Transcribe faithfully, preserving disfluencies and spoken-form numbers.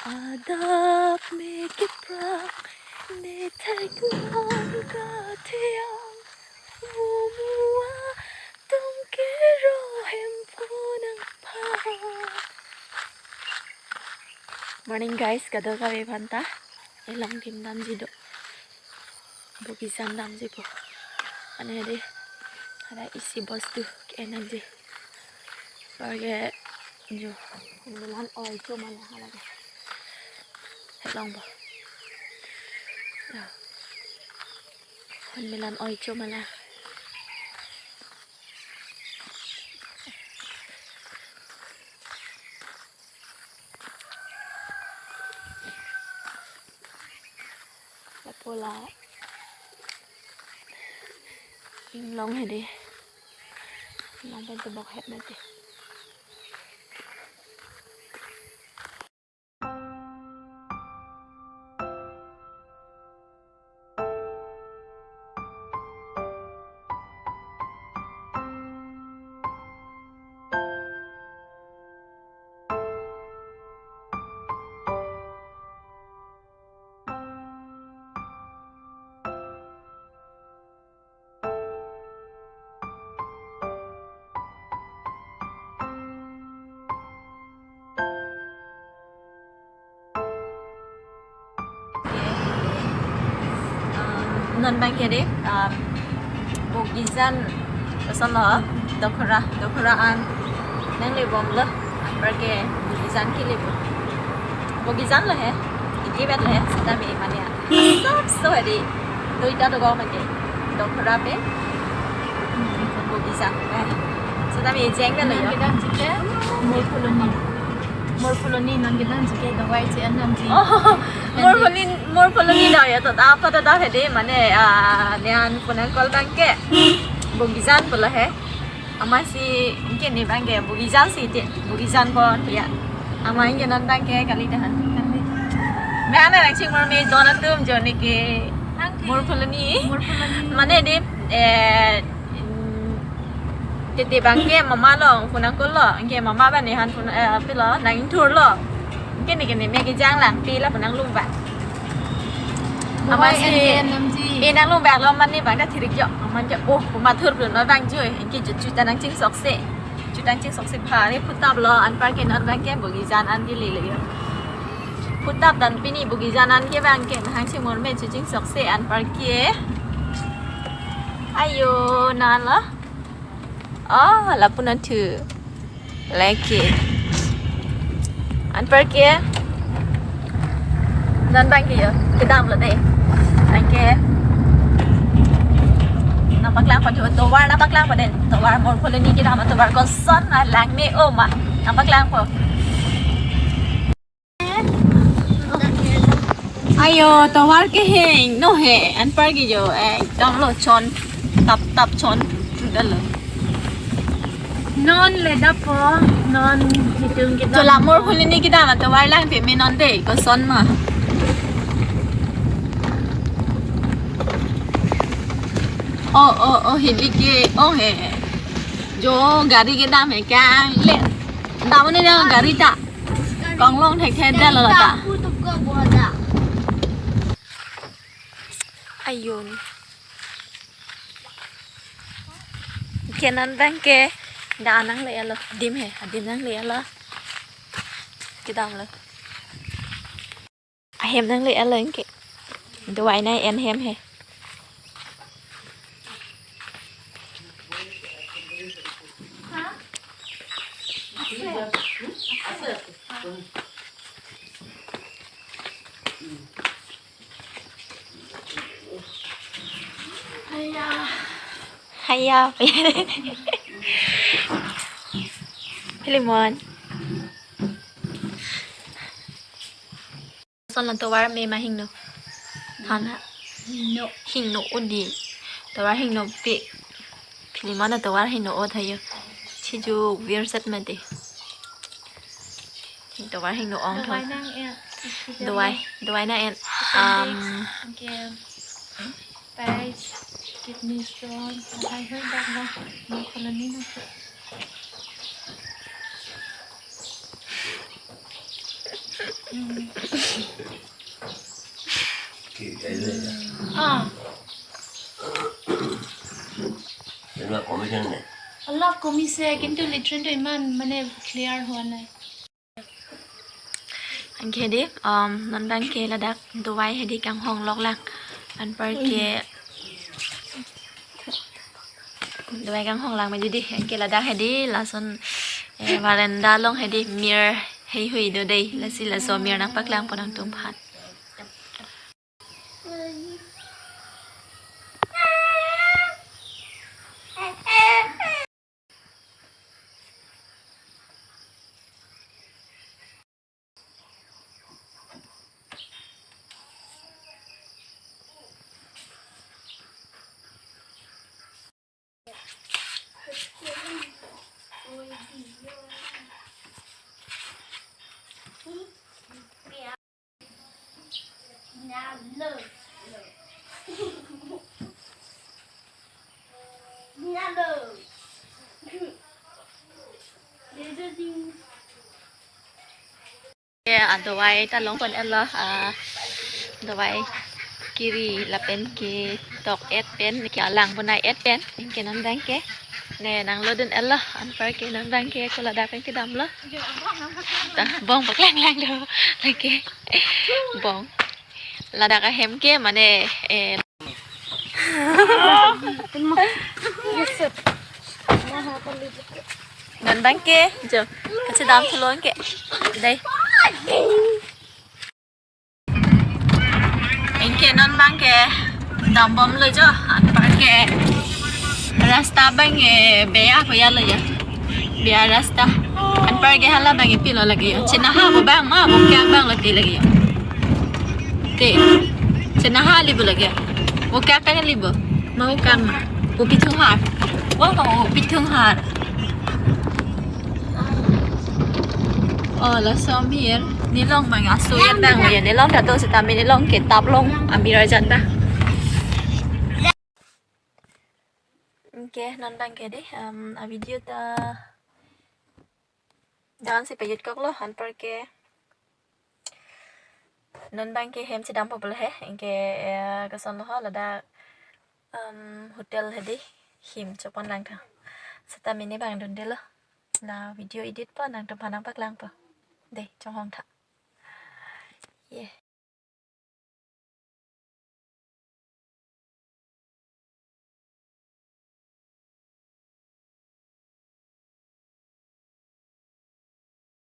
Adap me keprak ne thek nang katheang, mumu atum kero hemphu nangphan. Morning guys, kadokave aphanta. Elong dim damji do. Bogijan damji po. Mane dei. Ada isi bostu ke-en nangji. Lake jo. Melan oi cho mala lake. Helong po. Ya. Melan oi cho mala. Lapu la inglong hedi. Inglong pen tebok het mati. Non abang ke dei, um, Bogijan, koson lo, Dokhora, Dokhora an nanglebomlo, anparke Bogijan kelebom. Bogijan lo he, iti bet lo he, seta me mane ya. Sop so hedi, duita dogo mane, Dokhora pen Bogijan. Seta me ejeng lo yo. Kita jike, Morpholoni. Morpholoni non kita jike dawai che an damji. Oh, Morpholoni, Morpholoni da ya to da pa da da hedi mane, ah, ne an punan kol abang ke. Bogijan pulo he. Amatsi ke ne abang ke Bogijan si te. Bogijan pon ya. Amat ke non abang ke kali da. Mane nangchingmur me don atum jo ne ke. Morpholoni. Morpholoni. Mane dei, eh, mm, titi abang ke mama lo, punan kol lo, ke mama abang ne han pun, eh, pilo, nang ingthur lo. Ke ne ke ne me kejang lang, pi lapu nanglum abang. Amatsi, eh, nanglum abang lo mane abang ta thirik jo. Amat jo, oh, puma thur pun lo abang jo, ke jo chuta nangchingsok se. Chuta nangchingsok se phare phutap lo anparke non abang ke Bogijan an kele lo yo. Phutap dan pini Bogijan an ke abang ke nangchingmur me chuchingsok se anparke. Ayo, non lo. Oh, lapu non thu. Lake. Anparke. Non abang ke yo. Kedam lo dei. Anke. Nangpaklang po jo. Tovar nangpaklang po dei. Tovar Morpholoni kedam atovar koson ma lang me o ma. Nangpaklang po. Ayo, tovar kehingno he, anparke jo, ekdom lo chon, tap tap chon, dalo. Non le dapo, non hitung kita. Chola Morpholoni kedam atovar lang pe me non dei, koson ma. Oh, oh, oh, hedi ke, oh he. Jo, gari kedam he kang, le. Dam ne gari ta. Konglong thekthe dalo ta. Ayon. Ke non abang ke. Da nangle-et lo. Dim he. Adim nangle-et lo. Kedam lo. Ahem nangle-et lo anke. Dawai nang-en hem he. Haya. Haya. Philemon. Son lo tovar me ma hingno. Thana. Hingno. Hingno o dei. Tovar hingno pe. Philemon atovar hingno o tha yo. Ju virset mati. Tovar hingno ong thong. Dawai nang-et. Dawai, dawai nang-et. Appendix, um, okay. Piles, kidney stone, lahai hoi dak lo. Mo colony na. Hmm. Ah. Alop komise, kintu latrine to iman mane clear hua nai. Anke hedi, um, non abangke ladak dawai hedi kanghong lok lang. Anpar ke dawai kanghong lang mati dei. Anke ladak hedi lason, eh, veranda along hedi mir heihui do dei. Lasi laso mir nangpaklangpo nangtumphan. Ya, ah, dawai ta longpon-etlo, ah, dawai kiri lapen ketok-et pen, ke alang bonai-et pen, anke non abangke. Ne nanglodun-etlo, anpar ke non abangke ko ladak pen kedamlo. Ta, bong paklanglang do, lake. Bong. Ladak ahem ke mane, eh, non abangke, jo, kachedam thulo anke. Dei. Anke non abangke dambomlo jo, anpar ke rasta abang, eh, beya koya lo jo. Beya rasta. Anpar ke hala abang epilo lake jo. Chenaha pu abang ma, bokak abang lo te lake jo. Te. Chenaha li pu lake jo. Bokak ta kali pu. Ma bokak ma. Pu pithunghar. Wo ko pithunghar. Oh, laso amir. Nelong mang asu yan bang ya. Nelong ta do setame nelong ke taplong amir ajan ta. Anke non abangke dei, um, a video ta dan si pejut koklo, anpar ke non abangke hem chedampo pulo he, anke, eh, kosonlo ho ladak, um, hotel hedi hem chopon lang tha. Setame ne bang dundelo. La video editpo nangtumphan nangpaklangpo. Dei, chonghong tha. Ye,